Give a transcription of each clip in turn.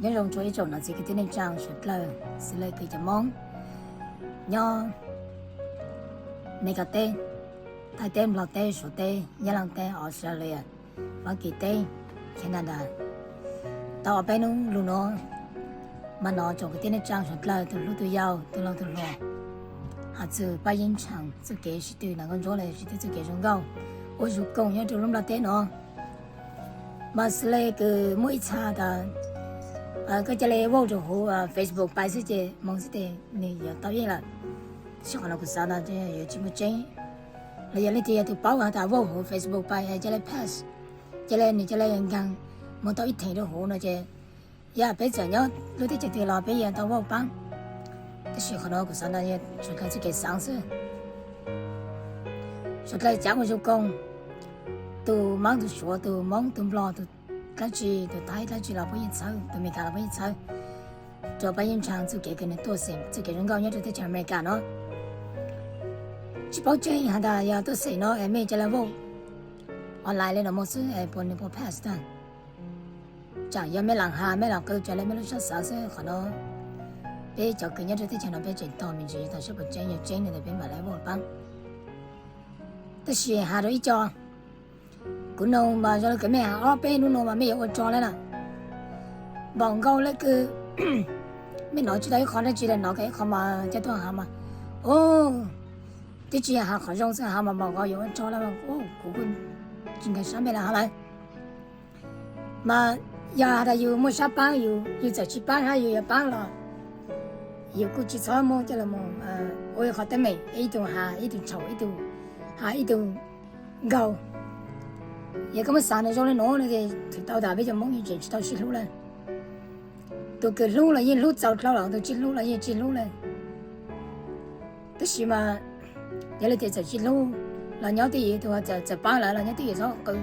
Nyob zoo rua ib tsoom niam txiv kwv tij neej tsaa suav dlawg, xws le kws cov Moob nyob Meskas teb, Thaib teb, Nplog teb, Suav teb, Nyab Laaj teb, Australia, Fab Kis teb, Canada. Tau ob peb nub lug nuav mas nov tsoom kwv tij neej tsaa suav dlawg tug hlub tug yau, tug laug tug hluas, has txug paab yeeb tshaaj txuj kev sib tw nrug nkauj ntsuab le sib tw txuj kev zoo nkauj ua zug koom nyob rua lub nplaj teb nuav. Mas xws le kws muaj ib txha tas koj ca le vauj rua huv Facebook pais xwb ces moog xwb tes nwg yuav tau yeej lawm. Tab sis qhov nuav kuv xaav tas yuav tsis muaj tseeb, los yog leej twg yog tus paub has tas vauj huv Facebook pais ca le pass, ca le nwg ca le nkaag moog tau ib theem rua huv no ces yog peb txawm nyob lub teb chaws twg los peb yuav tau vauj paab. Tab sis qhov nuav kuv xaav tas suav dlawg txuj kev xaav xwb. Suav dlawg caav ua zug koom, tug Maab tug Suav, tug Moob tug Nplog, tug dlaab tsi, tug Thaib dlaab tsi los puab yeej txhawb, tug Amelikas los puab yeej txhawb rua paab yeeb tshaaj txuj kev kws nwg tuaj xeem txuj kev zoo nkauj nyob rua teb chaws Amelikas nuav. Tsis paub tseeb has tas yog tuaj xeem no es mej ca le vauj online le nuav moog xwb es puas nwg puas pass tag. Tsaam yog mej laam has mej laam qw raws le mej lub sab xaav xwb. Qhov nuav peb cov kws nyob rua teb chaws nuav peb tseem tog me ntsis tas saib puas tseeb, yog tseeb no tas peb mam le vauj paab. Tab sis has rua ib co, kuv noog mas zoo le kws mej has ob peb nub nuav mas mej yuav ua rog le na. Npaum nkaus le kws mej nov tsis tau ib qho dlaab tsi le, nov kag ib qho mas ca tuaj has mas, o, twb tsis has qhov zoo xwb has mas npaum nkaus yuav ua rog le. Kuv kuj tsis nkag sab mej le has lawm. Mas yog has tas yus muaj sab paab, yus txawm tsis paab hab yus yuav paab los yus kuj tsis txhob muab coj los ua ib qho teeb meem, ib tug has ib tug txhaum, ib tug has ib tug nkaus. Yog koj muab xav nws zoo le nuav no ces thwm tau tas peb cov Moob yeej tseem tsis tau sib hlub lawm. Tus kws hlub los yeej hlub txaus dlhau lawm, tus tsis hlub los yeej tsis hlub lawm. Tab sis mas yog leej twg txawm tsis hlub los nyob twj ywm, tus txawm paab lawm los nyob twj ywm txhob qw.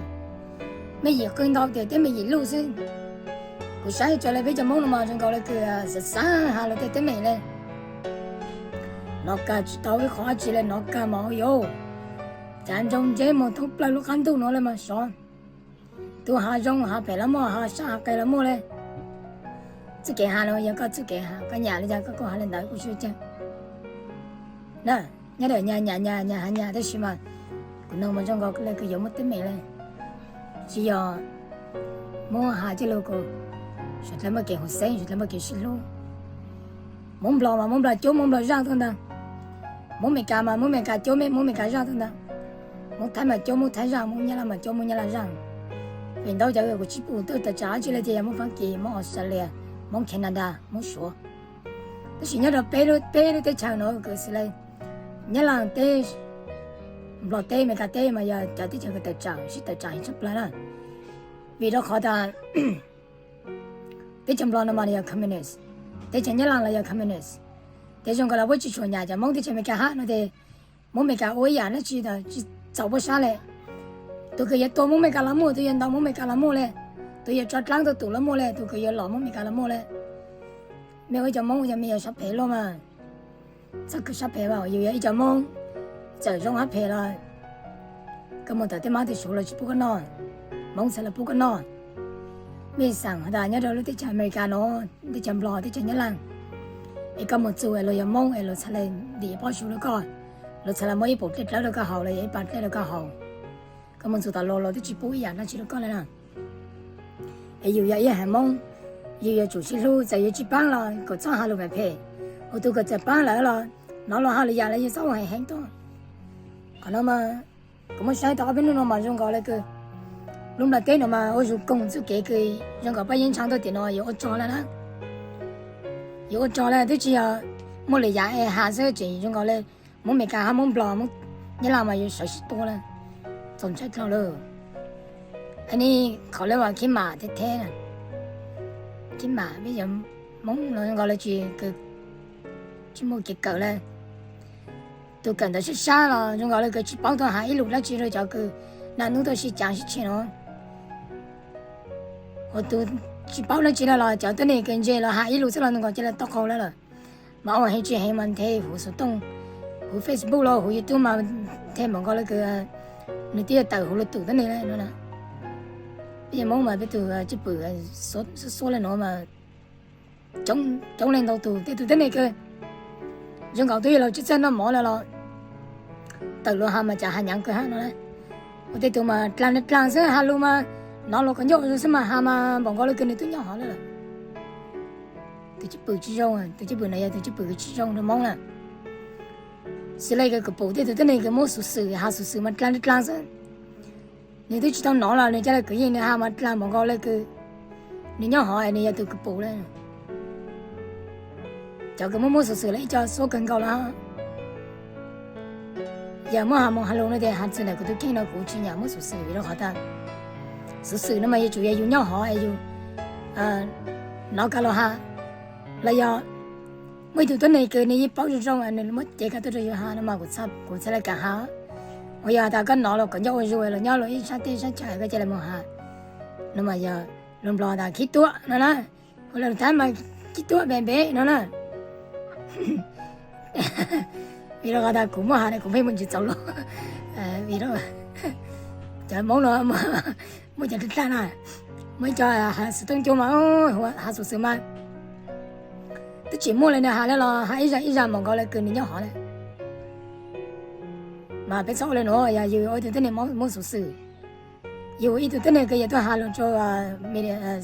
Mej yim qw ntau ces tej mej yim luj xwb. Kuv saib raws le peb cov Moob no mas zoo nkaus le kws xav xav has luag tej teeb meem le, nov kag tsis tau ib qho dab tsi le, nov kag mas ua yuav cav ntsoo ntseb moog thoob plawg lub qab ntuj nuav le mas sov. Tus has zoo has phem los muaj, has sab has qis los muaj le. Txuj kev has los yog koj txuj kev has, koj nyam le caag koj kuj has le ntawd kuj tsis ua caag na. Nyob ntawm nyam nyam nyam nyam has nyam tab sis mas kuv noog mas zoo nkaus le kws yuav muaj teeb meem le. Tsis yog muab has coj lug kuj suav dlawg muaj kev huv xeeb, suav dlawg muaj kev sib hlub. Moob Nplog mas Moob Nplog cuab Moob Nplog zaaj tuaj ntag. Moob Amelikas mas Moob Amelikas cuab Moob Amelikas zaaj tuaj ntag. Moob Thaib mas cuab Moob Thaib zaaj, Moob Nyab Laj mas cuab Moob Nyab Laj zaaj. Feem ntau cov kuv tsis pum tuaj tawm tsam dab tsi le ces yog Moob Fab Kis, Moob Australia, Moob Canada, Moob Suav. Tab sis nyob rau peb lub, peb lub teb chaws nuav kws xws le Nyab Laj teb, Nplog teb, Amelikas teb mas yog cov teb chaws kws tawm tsam, sib tawm tsam heev tshaj plawg na. Vim rau qhov tas teb chaws Nplog no mas yog communist, teb chaws Nyab Laj los yog communist. Ces zoo nkaus le puab tsis tshua nyam cov Moob teb chaws Amelikas hab no ces Moob Amelikas ua ib yam dlaab tsi tsis txaus puab sab le. Tus kws yuav tua Moob Amelikas los muaj, tus yuav ntaus Moob Amelikas los muaj le, tus yuav tso dlaab tuaj tum los muaj le, tus kws yuav lom Moob Amelikas los muaj le. Mej ua ib co Moob yog mej yuav sab phem luaj mas, txhob kws sab phem mas. Yus yog ib co Moob, txawm zoo hab phem los koj moog tawm tej mab tej suv los tsis pub koj noj, Moob txhad los pub koj noj. Mej xaam has tas nyob rau lub teb chaws Amelikas no, teb chaws Nplog, teb chaws Nyab Laj, es koj moog txug es luag yog Moob es luag txhad le ntim pob suv rau koj, luag txhad le muab ib puas dlej dlawb rau koj haus los yog ib pas dlej rau koj haus. Koj moog txug tas luag, luag twb tsis pub ib yam dlaab tsi rau koj le na. Es yus yog ib haiv Moob, yus yuav tsum sib hlub, txawm yus tsis paab los kom txhob has lug phem phem. Ua tus kws txawm paab lawm los nov luag has lwm yam los yus txhob ua heev heev tuaj. Qhov no mas kuv muab saib tau ob peb nub no mas zoo nkaus le kws lub nplaj teb no mas ua zug koog txuj kev kws zoo nkaus paj yeeb tshaaj tuaj tim no yuav ua rog le na. Yuav ua rog le twb tsis yog muaj lwm yam es has xwb, tseem zoo nkaus le Moob Amelikas hab Moob Nplog, Moob Nyab Laj mas yuav sawv sib tua le. Txaus ntshai dlhau lawm. Aw, ni qhov le uas khib mam theb theb, khib mam peb cov Moob no zoo nkaus le tsis, tsis muaj kev kawm le. Tus kawm ntawv sab sab los zoo nkaus le kws tsis paub tuaj has ib lus dlaab tsi rau cov kws naj nub tuaj sib caav sib tsheej no. Ua tus tsis paub dlaab tsi le los cov tuab neeg kws ntse los has ib lus xwb los nws nkaus cia le tau qaug le lawm. Mas ua heev tsis heev mas nthe huv xuv tooj, huv Facebook los huv YouTube mas nthe npaum nkaus le kws nws twb yuav tawm huv lwm tus tuab neeg le no. Peb cov Moob mas peb tug cwj pwm xuab xuab le nuav mas coob leej ntau tus. Tej tus tib neeg kawg zoo nkaus twb yog los tsis txawj noj mov lawm los tawm los has mas cas has nyav kawg hab no. Ua tej tus mas dlaag dlaag xwb, has lug mas nov los kom ncauj ua zoo xwb mas has mas npaum nkaus le kws nws tub nyob hov lawm. Tus cwj pwm tsis zoo, tus cwj pwm no yog tus cwj pwm kws tsis zoo rau Moob na. Xws le kws kuv pum tej tus tib neeg kws muab xuv xwm, has xuv xwm mas dlaag dlaag xwb. Nws twb tsis tau nov los nws ca le kwv yeej nws has mas dlaag npaum nkaus le kws nws nyob hov es nws yog tus kws pum le. Cov kws muab muab xuv xwm lawm ib co xuab kawg nkaus lawm. Yog muab has moog has lug no ces has txug ntawm kuv tus kheej no kuv tsis nyam muab xuv xwm vim rau qhov tas xuv xwm no mas yuav tsum yog yus nyob hov es yus nov kag los has, los yog muaj ib tug tuab neeg kws nws yeej paub zoo zoo nws muab cev kag tuaj rau yus has no mas kuv txhaj le kam has. Uas yog has tas koj nov los kom ncauj ua zoo los nyob los ib sab teb sab chaw koj ca le moog has no mas yog lug Nplog tas khib tuab no na, ua le Thaib mas khib tuab npe npe no na. Vim rau qhov tas kuv muab has kuv pheej muaj ntsis txaus lug. Vim cov Moob no muaj cov dlaag dlaag na, muaj ib co has xuv tooj cua mas has xuv xwm mas twb tsis muaj le nws has le los has ib zag ib zag npaum nkaus le kws nws nyob hov le. Mas peb txhob ua le nuav, yog yus ua ib tug tuab neeg muab xuv xwm, yus ua ib tug tuab neeg kws yog tuaj has lug rau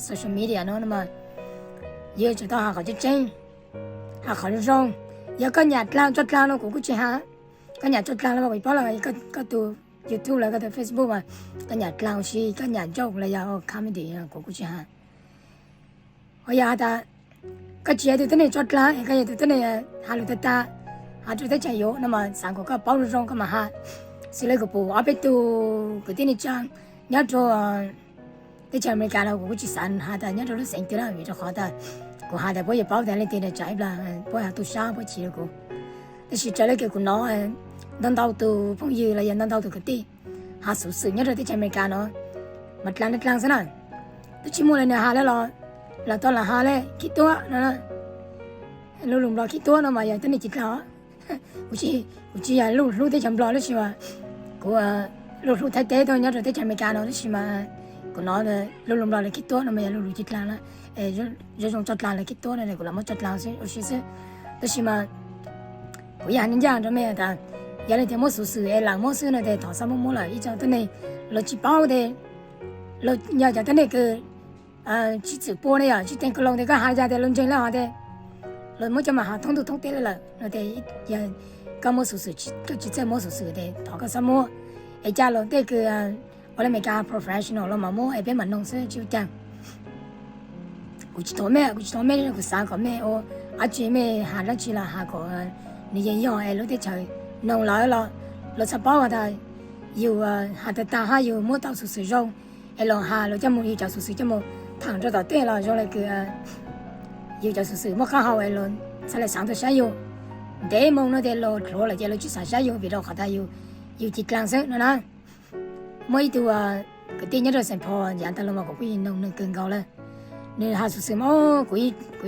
social media no mas yus yuav tsum tau has qhov tseeb tseeb, has qhov zoo zoo. Yog koj nyam dlaag tso dlaag no kuv kuj tsis has. Koj nyam tso dlaag los mas kuv paub lawm, koj tus YouTube los koj tus Facebook mas koj nyam dlaag ua si, koj nyam joke los yog comedy kuv kuj tsis has. Ho yog has tas koj tsis yog tus tuab neeg tso dlaag es koj yog tus tuab neeg has lug tag tag, has rau teb chaws yuav no mas xaav kom koj paub zoo zoo koj mam has. Xws le kuv pum ob peb tug kwv tij neej tsaa nyob rau teb chaws Amelikas no kuv kuj tsis xaav has tas nyob rau lub xeev twg na vim rau qhov tas kuv has tas puab yuav paub tas leej twg na, tsam ib plag puab has tu sab puab chim rau kuv. Tab sis raws le kws kuv nov ntau ntau tus phooj ywg los yog ntau ntau tus kwv tij has xuv xwm nyob rau teb chaws Amelikas no mas dlaag dlaag xwb na. Twb tsis muaj le nws has le los lam tau lam has le khib tuab no. Lub lus Nplog khib tuab no mas yog tuab neeg ci dlaag. Kuv tsis yog lub hlub teb chaws Nplog tab sis mas kuv lub hlub Thaib teb tuaj nyob rau teb chaws Amelikas no tab sis mas kuv nov lub lus Nplog le khib tuab no mas yog lub lus ci dlaag na. Zoo zoo tso dlaag le khib tuab no kuv lam muab tso dlaag ua si xwb. Tab sis mas kuv yog has ncaaj rau mej tas yog leej twg muab xuv xwm es lam muab xwb no tes thov txhob muab muab lawm. Ib tsoom tuab neeg los tsis paub tes los yog cov tuab neeg kws tsis txwm pua ne, yog tsis teeg ka loos tes koj has yog tes luag ntseeg le hov tes luag muab coj mas has thoob ntuj thoob teb le lawm no tes yog koj muab xuv xwm, koj tsis txawj muab xuv xwm tes thov koj txhob muab. Es ca los tej kws ua le Amelikas professional los mas muab es peb mam noog xwb tsis ua caag. Kuv tsis thov mej, kuv tsis thov mej, kuv xaav kom mej ua dab tsi mej has dab tsi los has kom nws yeej yog es lub teb chaws noog lawm los luag txhaj paub has tas yus has tag tag hab yus muab tau xuv xwm zoo es los has luag coj mus, yus cov xuv xwm coj mus thaam rau tom tej los zoo le kws yus cov xuv xwm muaj qaab hau es luag txhaj le xaav tuaj saib yus. Ntev moog no tes luag dluav lawm ces luag tsis xav saib yus vim rau qhov tas yus ci dlaag xwb no na. Muaj ib tug kwv tij nyob rau Saint Paul yav tag los mas kuv kuj yeej noog nws kawg nkaus le. Nws has xuv xwm mas kuv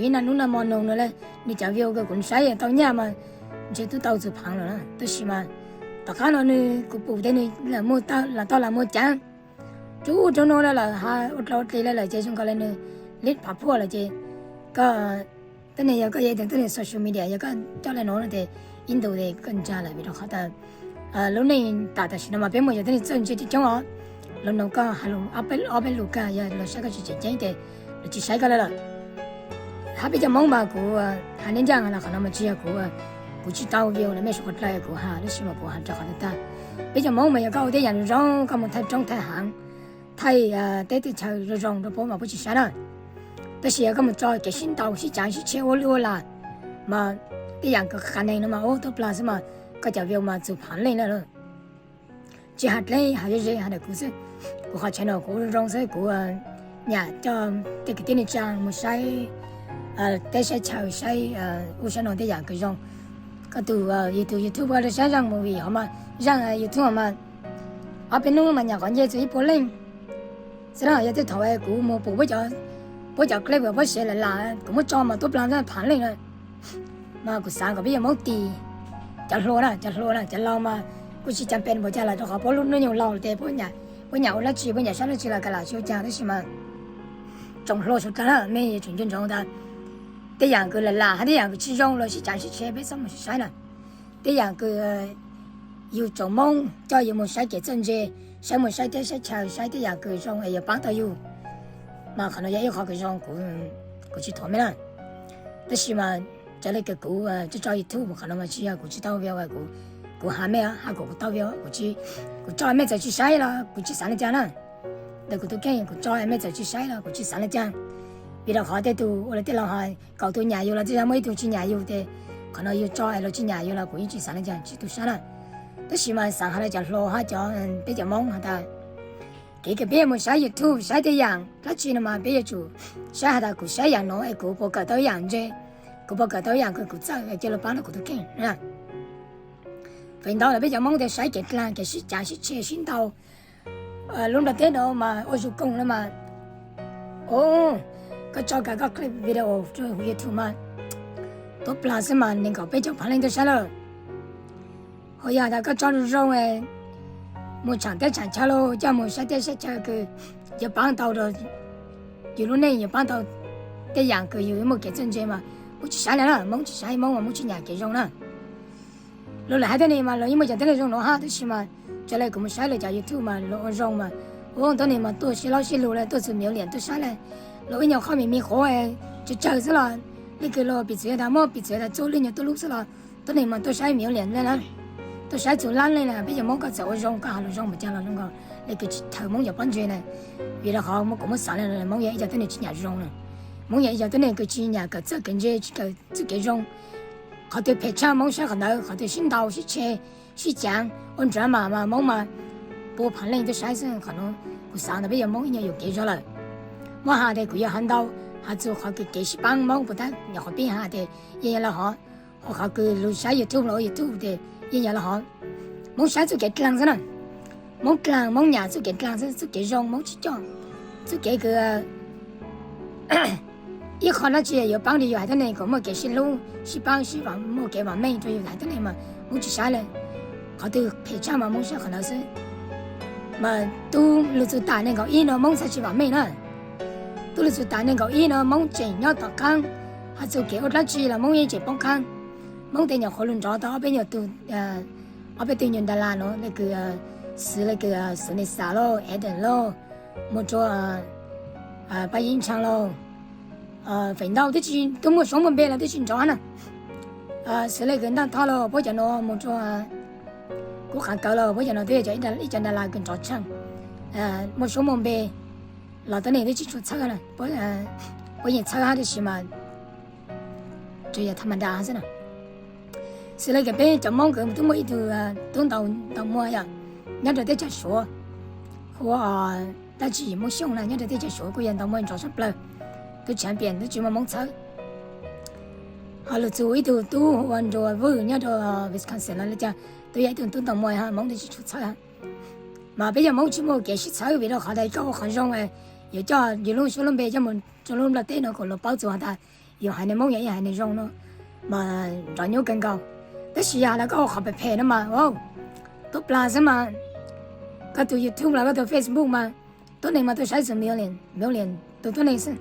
ib naj nub naj mo noog nws le, nws cov view kws kuv saib tau nyaj mas ntshe tub tau txug phaav lawm na. Tab sis mas tom qab no nws kuv pum tes nws lam tau lam muag caav rua rua nuav le lawm, has ua dlau ua dlig le lawm ces zoo nkaus le nws lib phav phuaj lawm ces koj tuab neeg yog koj yog ib tug tuab neeg social media yog koj coj le nuav no tes ib ntus tes koj ntsa lawm vim rau qhov tas lub neej tam tam sim no mas peb muaj cov tuab neeg txawj ntse coob coob os. Luag noog koj has lus ob peb lus kag yog luag saib koj tsis tseem ceeb tes luag tsis saib koj le lawm. Hab peb cov Moob mas kuv has ncaaj ncaaj los qhov no mas tsis yog kuv, kuv tsis tau view na mej suav dlawg kuv has tab sis mas kuv has rau qhov tag tag. Peb cov Moob mas yog koj ua tej yaam zoo zoo, koj mus thaij roob thaij haav, thaij teb teb chaws zoo zoo rau puab mas puab tsis saib na. Tab sis yog koj mus tso kev sib ntaus sib caav sib tsheej ua lwj ua lam mas tej yaam kws qas neeg no mas ua tuab plag xwb mas koj cov view mas txug phaav leej lawm. Tsis has dleb, has ze ze has ntawm kuv xwb. Kuv qhov channel kuv zoo zoo xwb, kuv nyam coj tej kwv tij neej tsaa mus saib teb saib chaw, saib ub saib no tej yaam kws zoo. Koj tus yug tus YouTube koj saib zaaj movie hov mas, zaaj YouTube hov mas ob peb nub mas nyam qhov nce txug ib puas leej xwb na. Yog tej thaum kuv mus pum puab cov clip puab se lam lam kuv muab tso mas tuab plag phaav leej lawm. Mas kuv xaav kom peb yuav Moob tis cov hluas na, cov hluas na, cov laug mas kuj tsis cam pes npaum cas lawm rau qhov puab lub hnub nyoog laug lawm tes puab nyam ua dlaab tsi, puab nyam saib dlaab tsi los kav lam tsis ua caag tab sis mas tsoom hluas suav dlawg na mej yuav tsum nco ntsoov tas tej yam kws lam lam hab tej yam kws tsis zoo los sib cav sib tshe peb txhob mus saib na. Tej yam kws yus tsoom Moob coj yus mus saib kev txawj ntse, saib mus saib teb saib chaw, saib tej yam kws zoo es yuav paab tau yus, mas qhov no yog ib qhov kws zoo, kuv tsis thuam mej na. Tab sis mas raws le kws kuv tso tso YouTube qhov no mas tsis yog kuv tsis tau view, kuv has mej has kuv kuv tau view, kuv tso mej txawm tsis saib los kuv tsis xav le caag na. Ntawm kuv tus kheej kuv tso mej txawm tsis saib los kuv tsis xav le caag. Vim rau qhov tej tug ua le tej laug has kaum tug nyam yus los tej zag muaj ib tug tsis nyam yus tes qhov no yus tso es luag tsis nyam yus los kuv yeej tsis xav le caag, tsis tu sab na. Tab sis mas xaav has le cov hluas hab cov peb cov Moob has tas kev kws peb yuav mus saib YouTube saib tej yam dlaab tsi no mas peb yuav tsum saib has tas kuv saib yam nuav es kuv puas kawm tau ib yam ntse, kuv puas kawm tau ib yam kws kuv txawj es cia luag paab rau kuv tus kheej. Feem ntau los peb cov Moob tes saib kev dlaag kev sib cav sib tshe sib ntaus lub nplaj teb no mas ua zoo koom na mas. Koj tso kag koj clip video rau huv YouTube mas tuab plag xwb mas nees nkaum peb caug phaav leej tuaj saib lawm. Ho yog tas koj tso zoo zoo mus tshaam teb tshaam chaw los coj mus saib teb saib chaw kws yuav paab tau rau yus lub neej, yuav paab tau tej yam kws yus muaj kev txawj ntse mas Moob tsis saib le na, Moob tsis saib, Moob mas Moob tsis nyam kev zoo na. Luag lam hais tuab neeg mas luag yeej muaj cov tuab neeg zoo nuav hab, tab sis mas raws le kuv mus saib lawv cov YouTube mas luag ua zoo mas, ua tuab neeg mas tuaj sib laub sib lug le, tuaj txug miv liam tuaj saib le, luag ib nyuag qhov me me qhuav tsawg tsawg xwb los, le kws luag piv txwv tas muab piv txwv tas txuj leej nyuag tuaj lub xwb los tuab neeg mas tuaj saib miv liam le na, tuaj saib txug lab leej na. Peb cov Moob koj txawm ua zoo koj has lus zoo npaum caag los zoo nkaus le kws tsis thaws Moob cov pob ntseg na. Vim rau qhov kuv muab xaav le Moob yog ib co tuab neeg tsis nyam zoo na. Moob yog ib co tuab neeg kws tsis nyam kawm txawj kawm ntse, tsis kawm txuj kev zoo. Qhov twg phem tshaj Moob saib qhov ntawd, qhov twg sib ntaus sib tshe sib caav ua drama mas Moob mas pua phaav leej tuaj saib xwb. Qhov nuav kuv xaav tas peb cov Moob ib nyuag yuam kev zog lawm. Muab has tes kuv yuav has ntau, has txug qhov kws kev sib paab Moob puas tab, nyuam qhuav peb has tes yeej yog lawm hov. Ho qhov kws lug saib YouTube los ua YouTube tes yeej yog lawm hov. Moob saib txuj kev dlaag xwb na. Moob dlaag, Moob nyam txuj kev dlaag xwb, txuj kev zoo Moob tsis coj. Txuj kev kws ib qho dlaab tsi yuav paab rau yus haiv tuab neeg kom muaj kev sib hlub sib paab sib muaj kev vam meej rau yus haiv tuab neeg mas Moob tsis saib le. Qhov twg phem tshaj mas Moob saib qhov ntawd xwb. Mas tub lug txug tam nees nkaum ib no Moob txhaj tsis vam meej na. Tub lug txug tam nees nkaum ib no Moob tseem nyob tom qaab, has txug kev ua dlaab tsi los Moob yeej tseem poob qaab. Moob tes nyuam qhuav lug nrov tau ob peb nyuag tug, ob peb tug nyuag dara nuav le kws, xws le kws Xwv Nis Xas lauj, Eden lauj, mus rua Paj Yeeb Ntshaaj lauj, feem ntau twb tsi, tub muaj suab muaj npe los twb tsi nrov na. Xws le kws Ntaaj Thoj lauj, puab cov nuav mus rua Kub Qav Kawv lauj, puab cov nuav twb yog ib co dara kws nrov tsheej, muaj suab muaj npe los tuab neeg twb tsi tshua txhawb, puab yeej txhawb hab tab sis mas tsuas yog tha ma da xwb na. Xws le kws peb cov Moob kws tub muaj ib tug tub ntaus muag yog nyob rau teb chaws Suav, hu ua dab tsi Moob Xyooj na, nyob rau teb chaws Suav kuj yog ntaus muag nrov sab plawg, tub champion twb tsi muaj Moob txhawb. Ho lug txug ib tug tub hu ua Nruas Vwj nyob rau Wisconsin los le caag, twb yog ib tug tub ntaus muag hab Moob twb tsi tshua txhawb. Mas peb cov Moob tsi muaj kev sib txhawb vim rau qhov tas koj ua qhov zoo yuav coj yus lub suab lub npe coj mus rua lub nplaj teb no kom luag paub txug has tas yus haiv neeg Moob yog ib haiv neeg zoo no mas nrov nyuaj kawg nkaus. Tab sis yog has tas koj ua qhov phem phem no mas, tuab plag xwb mas, koj tus YouTube los koj tus Facebook mas tuab neeg mas tuaj saib txug million, million tug tuab neeg xwb.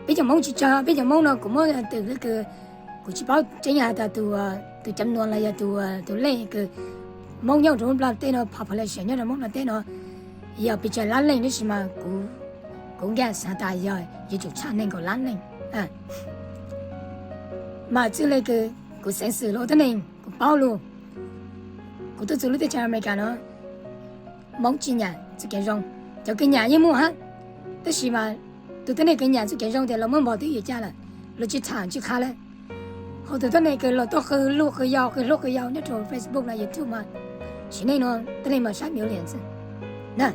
Peb cov Moob tsi tsawg, peb cov Moob no kuv muab tws le kws kuv tsi paub tseeb has tas tus, tus cov nuam los yog tus lej kws Moob nyob rau lub nplaj teb no, population nyob rau Moob nplaj teb no yog pes tsawg lab leej tab sis mas kuv guess has tas yog yuav tsum tshaj nees nkaum lab leej. Mas txwj le kws kuv xeev xwm lug ua tuab neeg kuv paub lug, kuv tuaj txug lub teb chaws Amelikas no, Moob tsi nyam txuj kev zoo. Cov kws nyam yeej muaj hab, tab sis mas tus tuab neeg kws nyam txuj kev zoo tes luag muab npog twb yuav ca lawm, luag tsi tham tsi qha le. Ho tus tuab neeg kws luag tuaj qw luj qw yau qw hlub qw yau nyob rau Facebook los YouTube mas, sim neej nuav tuab neeg mas saib million xwb na.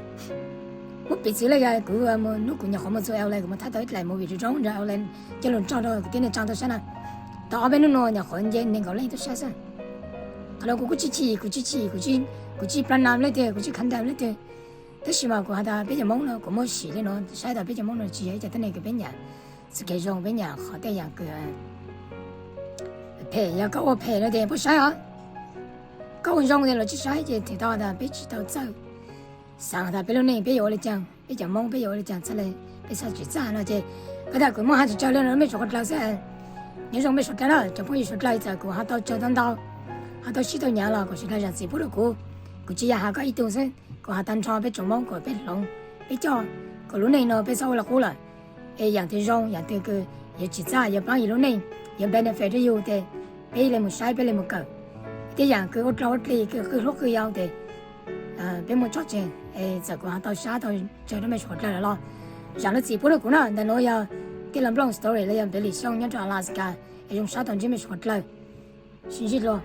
Muab piv txwv le kuv, hnub kuv nyuam qhuav mus txug L A, kuv mus thaij tau ib dlaim movie zoo zoo nrog L A coj lug tso rau kuv tib neeg tsaa tuaj saib na. Tau ob peb hnub nuav nyuam qhuav nce nees nkaum leej tuaj saib xwb. Qhov nuav kuv kuj tsi chim, kuv tsi chim, kuv tsi pla nam leej twg, kuv tsi khav ntaim leej twg. Tab sis mas kuv has tas peb cov Moob no kuv muab sim le nuav saib tas peb cov Moob no tsi yog ib co tuab neeg kws peb nyam txuj kev zoo, peb nyam qhov tej yam kws phem. Yog koj ua phem no tes puab saib os. Koj ua zoo tes luag tsi saib ces thaum tau tas peb tsi tau txawj xaav tas peb lub neej peb yuav ua le caag, peb cov Moob peb yuav ua le caag txhaj le, peb txhaj tsim txaj no ces Pab tas kuv muaj hais tsawg tsawg li no mej suav qhuav dlawg xwb. Nyob zoo mej suav dlawg na, cov phooj ywg suav dlawg, txawm kuv ho tau tsawg tau ntau, ho tau sib tau nyav los kuv suav dlawg zam txim pub rau kuv. Kuv tsis yog has koj ib tug xwb, kuv has tag nrho peb tsoom Hmoob kom peb hloov, peb coj, kom lub neej no peb txhob ua li qub lawm. Es yam twg zoo, yam twg kws yuav tsim txaj, yuav paab yus lub neej, yuav benefit rau yus tes peb le mus saib, peb le mus kawm. Tej yam kws ua dlau ua dlig kws qw hlub qw yau tes peb muaj tsob tseg. Es txawm kuv ho tau sab tau tsawg rau mej suav dlawg lawm los zam lub txim pub rau kuv na. Ntawm nuav yog tij laug Nplooj story los yog npev lim xyooj nyob rau Alaska. Es zoo sab tau ntsib mej suav dlawg, sib ntsib dlua.